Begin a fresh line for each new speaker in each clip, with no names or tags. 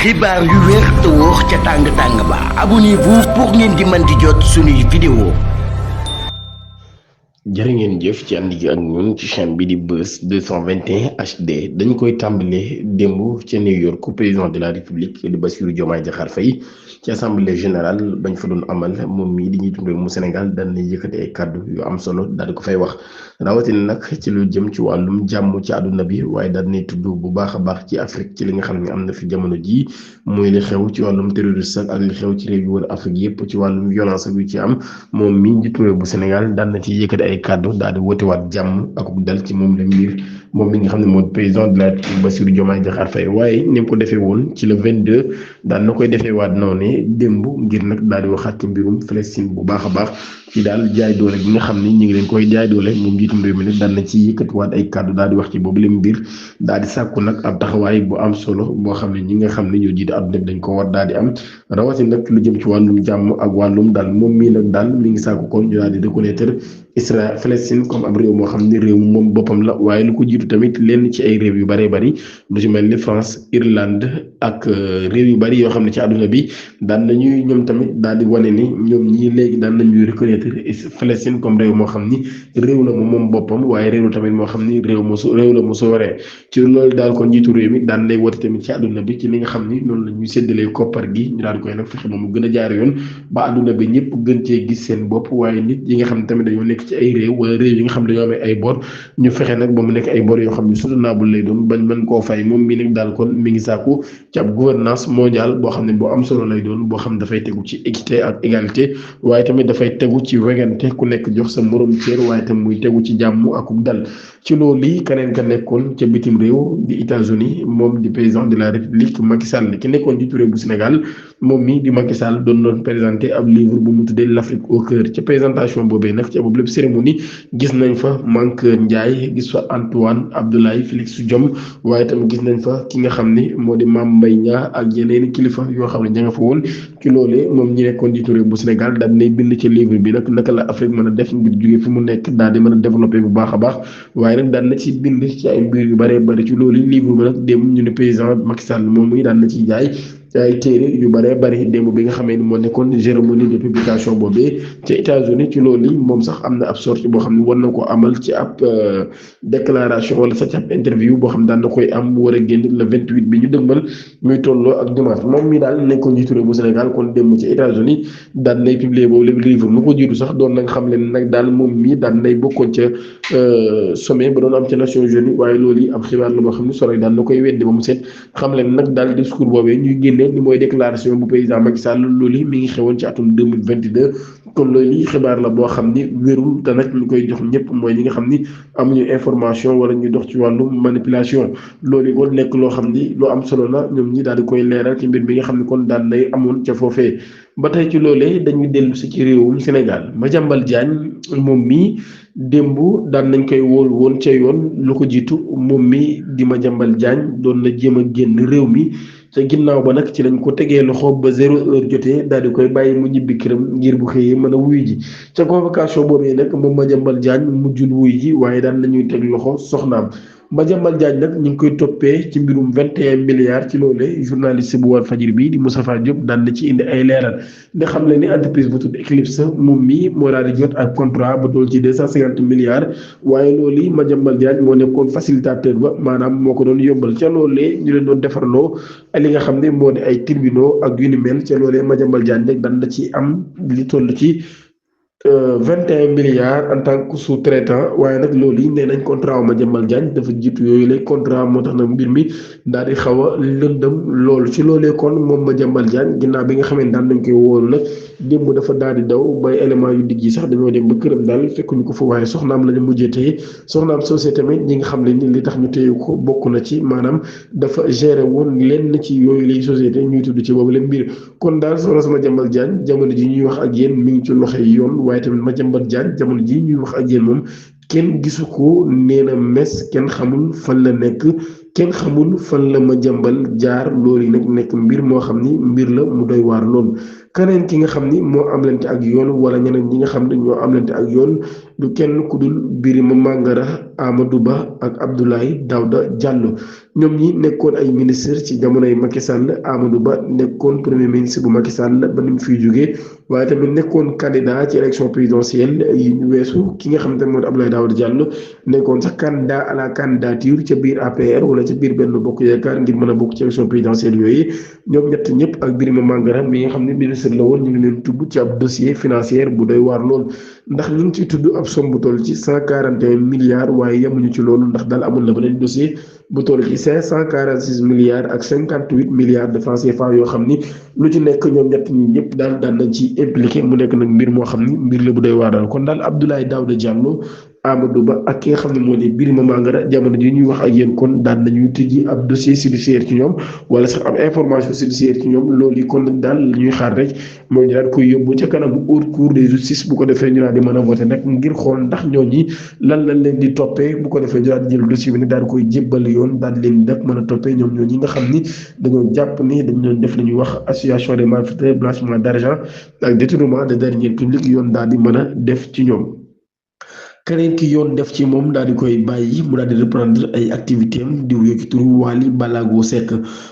xibaar yu wér te wóor ca tàng tàng ba abonnez-vous pour ngeen di mën di jot suñuy vidéo.
jërë ngeen jëf ci ànd gi ak ñun ci chaîne bi di Buzz 221 HD dañ koy tàmbalee démb ca New York président de la République di Bassirou Diomaye Diakhar Faye ci assemblée générale bañ fa doon amal moom mii di njiitu réew mu Sénégal daan na yëkkati ay kàddu yu am solo daal di ko fay wax rawatina nag ci lu jëm ci wàllum jàmm ci àdduna bi waaye daal nay tudd bu baax a baax ci Afrique ci li nga xam ne am na fi jamono jii muy li xew ci wàllum terroriste ak li xew ci réew yu wër Afrique yépp ci wàllum violence yu ci am moom mii njiitu réew bu Sénégal daan na ci yëkkati ay kàddu daal di wootewaat jàmm ak dal ci moom la mbir moom mi nga xam ne mooy président de la République Bassirou Diomaye Diakhar Faye waaye ni mu ko defee woon ci le 22 daan na koy defee waat noonu démb ngir nag daal di waxaat ci mbirum Palestine bu baax a baax ci daal jaay doole gi nga xam ni ñu ngi leen koy jaay doole moom njiitum réew mi nag daan na ci yëkkatiwaat ay kàddu daal di wax ci boobu la mbir daal di sàkku nag ab taxawaay bu am solo boo xam ne ñi nga xam ne ñoo jiite àdduna bi dañ ko war daal di am rawatina nag lu jëm ci wàllum jàmm ak wàllum daal moom mii nag daal mi ngi sàkku kon ñu daal di reconnaître Israël Palestine comme ab réew moo xam ne réew moom boppam la waaye lu ko jiitu tamit lenn ci ay réew yu bëree bëri lu ci mel ni France Irlande ak réew yu bëri yoo xam ne ci àdduna bi daan nañuy ñoom tamit daal di wane ni ñoom ñii léegi daan nañuy reconnaître Palestine comme réew moo xam ni réew la moom boppam waaye réew tamit moo xam ni réew la mu sooree ci loolu daal kon njiitu réew mi daan lay woote tamit ci àdduna bi ci li nga xam ni noonu la ñuy séddalee koppar gi ñu daal di koy nag fexe ba mu gën a jaar yoon ba àdduna bi ñëpp gën cee gis seen bopp waaye nit yi nga xam ne tamit dañoo nekk ci ay réew wala réew yi nga xam ne dañoo amee ay bor ñu fexe nag ba mu nekk ay bor yoo xam ne soutenable lay doon bañ mën koo fay moom mi nag daal kon mi ngi sàkku ci ab gouvernance mondiale boo xam ne boo am solo lay doon boo xam ne dafay tegu ci équité ak égalité waaye tamit dafay tegu ci wegante ku nekk jox sa morom cër waaye tamit muy tegu ci jàmm ak dal ci loolu lii keneen ka nekkoon ca bitim réew di États-Unis moom di président de la République Macky Sall ki nekkoon di réew bu Sénégal moom mi di Macky Sall doon présenté ab livre bu mu tuddee l'Afrique au cœur ca présentation boobee nag ci boobu lépp cérémonie gis nañ fa Mankeur Ndiaye gis fa Antoine Abdoulaye Félix Diome waaye tamit gis nañ fa ki nga xam ni moo di Mame Mbaye Niang ak yeneen kilifa yoo xam ne ña nga fa woon ci loolee moom ñi nekkoon di réew bu Sénégal daal nay bind ci livre bi nag naka la Afrique mën a def ngir jóge fi mu nekk daal di mën a développé bu baax a baax waaye nag daan na ci bind ci ay mbir yu bëree bëri ci loolu livre bi nag démb ñu ne président Macky Sall moom muy daan na ciy jaay ay téere yu bëree bëri démb bi nga xamee ni moo nekkoon cérémonie de publication boobee ca États-Unis ci loolu moom sax am na ab sortie boo xam ne war na ko amal ci ab déclaration wala sax ci ab interview boo xam daan na koy am mu war a génn le 28 bi ñu dëgmal muy tolloo ak dimanche moom mi daal nekkoon njiitu réew bu Sénégal kon démb ci États-Unis daan nay publier boobu lépp livre lu ko jiitu sax doon na nga xam leen nag daal moom mii daan nay bokkoon ca sommet ba doon am ca Nations Unies waaye loolu yi ab xibaar la boo xam ne solo daan na koy weddi ba mu set xam leen nag daal discours boobee ñuy génne ni mooy déclaration bu président Macky Sall loolu mi ngi xewoon ci atum 2022 kon loolu xibaar la boo xam ni wérul te nag ñu koy jox ñëpp mooy ñi nga xam ni amuñu information wala ñu dox ci wàllu manipulation loolu kon nekk loo xam ni lu am solo la ñoom ñi daal di koy leeral ci mbir mi nga xam ne kon daan nay amoon ca foofee ba tey ci loolee dañuy dellu si ci réewum Sénégal Madiambal Diagne moom mii démb daan nañ koy wóol woon ca yoon lu ko jiitu moom mi di Madiambal Diagne doon na jéem a génn réew mi te ginnaaw ba nag ci lañ ko tegee loxo ba 0 heure jotee daal di koy bàyyi mu ñibbi këram ngir bu xëyee mën a wuyu ji ca convocation boobee nag moom Madiambal Diagne mujjul wuyu ji waaye daan nañuy teg loxo soxnaam Madiambal Diagne nag ñu ngi koy toppee ci mbirum 21 milliards ci loolee journaliste bu Walfadjri bi di Moustapha Diop daan na ci indi ay leeral nga xam ne ni entreprise bu tudd Eclipse moom mii moo daal di jot ak contrat ba toll ci 250 milliards waaye loolu yi Madiambal Diagne moo nekkoon facilitateur ba maanaam moo ko doon yombal ca loolee ñu leen doon defarloo li nga xam ne moo di ay tribunaux ak yu ni mel ca loolee Madiambal Diagne rek daan na ci am li toll ci 21 milliards en tant que sous-traitant waaye nag loolu yi nee nañ contrat wu Madiambal Diagne dafa jiitu yooyu lay contrat moo tax nag mbir mi daal di xaw a lëndëm loolu ci loolee kon moom Madiambal Diagne ginnaaw bi nga xam ne daan nañ koy wóolu nag démb dafa daal di daw bay élément yu digg yi sax dañoo dem ba këram daal fekkuñu ko fa waaye soxnaam la ñu mujjee téye soxnaam soosé tamit ñi nga xam ne ni li tax ñu téye ko bokk na ci maanaam dafa gérer woon lenn ci yooyu lay société ñuy tudd ci boobu leen mbir kon daal soxna sama Madiambal Diagne jamono ji ñuy wax ak yéen mi ngi ci loxoy yoon waaye tamit Madiambal Diagne jamono ji ñuy wax ak yéen moom kenn gisu ko nee na mes kenn xamul fan la nekk kenn xamul fan la Madiambal jaar loolu yi nag nekk mbir moo xam ni mbir la mu doy waar lool keneen ki nga xam ni moo amlante ak yoon wala ñeneen ñi nga xam ne ñoo amlante ak yoon du kenn ku dul Birima Mangara Amadou Ba ak Abdoulaye Daouda Diallo ñoom ñi nekkoon ay ministre ci jamonoy Macky Sall. Amadou Ba nekkoon premier ministre bu Macky Sall ba ni mu fiy jógee waaye tamit nekkoon candidat ci élection présidentielle yi ñu weesu ki nga xam te ne mooy Abdoulaye Daouda Diallo nekkoon sax candidat à la candidature ca biir APR wala ca biir Benno Bokk Yaakaar ngir mën a bokk ci élection présidentielle yooyu ñoom ñett ñëpp ak Birima Mangara mi nga xam ne ministre la woon ñu ngi leen tudd ci ab dossier financier bu doy waar lool ndax ñu ngi ciy tudd ab somme bu toll ci 141 milliards waaye yemuñu ci loolu ndax daal amul na beneen dossier bu toll ci 546 milliards ak 58 milliards de francs CFA yoo xam ni lu ci nekk ñoom ñett ñi ñëpp daal daan nañ ci impliqué mu nekk nag mbir moo xam ni mbir la bu doy waar daal kon daal Abdoulaye Daouda Diallo Amadou Ba ak ki nga xam ne moo di Birima Mangara jamono ji ñuy wax ak yéen kon daan nañuy tijji ab dossier judiciaire ci ñoom wala sax am information judiciaire ci ñoom loolu yi kon nag daal li ñuy xaar rek mooy ñu daal koy yóbbu ca kanamu haute cour de justice bu ko defee ñu daal di mën a voté nag ngir xool ndax ñooñi lan lañ leen di toppee bu ko defee ñu daal di jël dossier bi nag daal koy jébbal yoon daal leen nag mën a toppee ñoom ñooñi nga xam ni dañoo jàpp ni dañ doon def la ñuy wax association des malfaiteurs blanchiment d'argent ak détournement de deniers publics yoon daal di mën a def ci ñoom. keneen ki yoon def ci moom daal di koy bàyyi mu daal di reprendre ay activité am di wuyu ci turu Wally Ballago Seck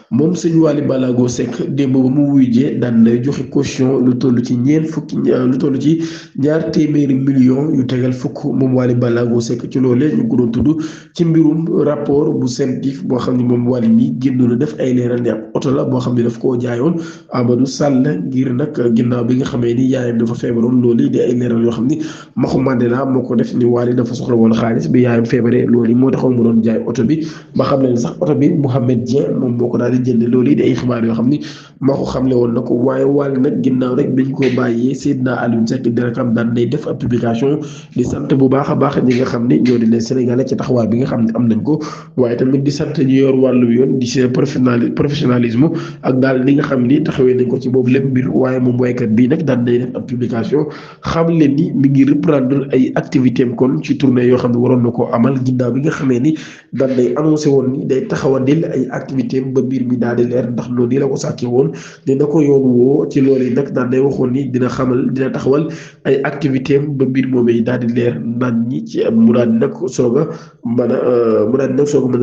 moom sëñ Wally Ballago Seck démb ba mu wuyjee daan na joxe caution lu toll ci lu toll ci 200 millions yu tegal fukk moom Wally Ballago Seck ci loolee ñu ko doon tudd ci mbirum rapport bu CENTIF boo xam ne moom Wally mi génnoon na def ay leeral ne ab oto la boo xam ne daf koo jaayoon Amadou Sall ngir nag ginnaaw bi nga xamee ni yaayam dafa feebaroon loolu di ay leeral yoo xam ni Maxu Mandela moo ko def ni Wally dafa soxla woon xaalis bi yaayam feebaree loolu moo taxoon mu doon jaay oto bi ba xam ne sax oto bi Mouhamed Dieng moom moo ko daal di jënd loolu di ay xibaar yoo xam ni maa ko xamle woon na ko waaye Wally nag ginnaaw rek dañ koo bàyyee Seydina Alioune Seck dina xam daan day def ab publication di sant bu baax a baax ñi nga xam ne ñoo di leen Sénégalais ci taxawaay bi nga xam ne am nañ ko waaye tamit di sant ñu yor wàllu yoon di seen professionnalisme ak daal li nga xam ni taxawee nañ ko ci boobu lépp mbir waaye moom waykat bii nag daan day def ab publication xam leen ni mi ngi reprendre ay activités am kon ci tournée yoo xam ne waroon na koo amal ginnaaw bi nga xamee ni daan day annoncé woon ni day taxawandil ay activités am ba mbir mi daal di leer ndax loolu nii la ko sàkkee woon dina ko yoon woo ci loolu yi nag daan day waxoon ni dina taxawal ay activités am ba mbir moomee daal di leer naan ñi ci mu daal di nag soog a mën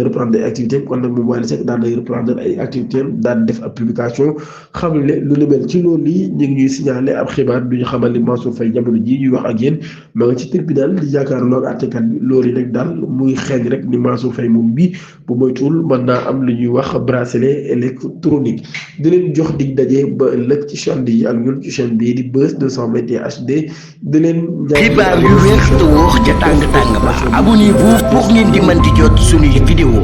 a reprendre ay activités am kon nag moom Wally Seck daan day reprendre ay activités am daal di def ab publication xam ne lu ni mel ci loolu yi ñu ngi ñuy signalé ab xibaar du ñu xamal ni Mansour Faye jamono ji ñuy wax ak yéen ma nga ci tribunal di jàkkaarloo ak àttekat bi loolu yi nag daal muy xeeñ rek ni Mansour Faye moom bi bu moytuwul mën naa am lu ñuy wax bracelet électronique di leen jox dig daje ba ëllëg ci chaîne yi ak ñun ci chaîne bii di Buzz 221 HD di leen.
xibaar yu wér te wóor ca tàng tàng ba abonnez-vous pour ngeen di mën di jot suñuy vidéo